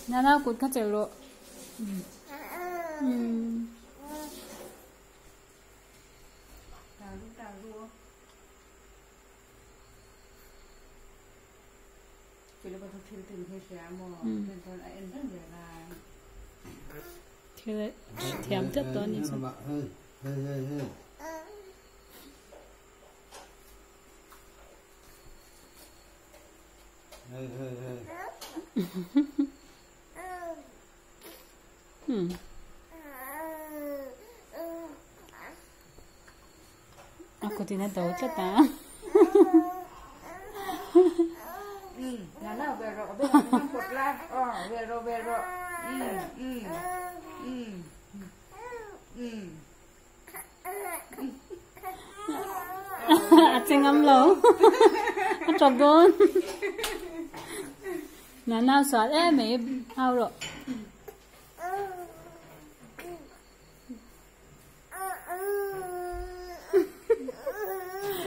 Nana kut kha chelh rawh. Umm. Thil thiam tlat tawh a ni chu. A kutin a do tlat a. A che ngam lo. A tawp dawn. Nana sual em mai hau rawh.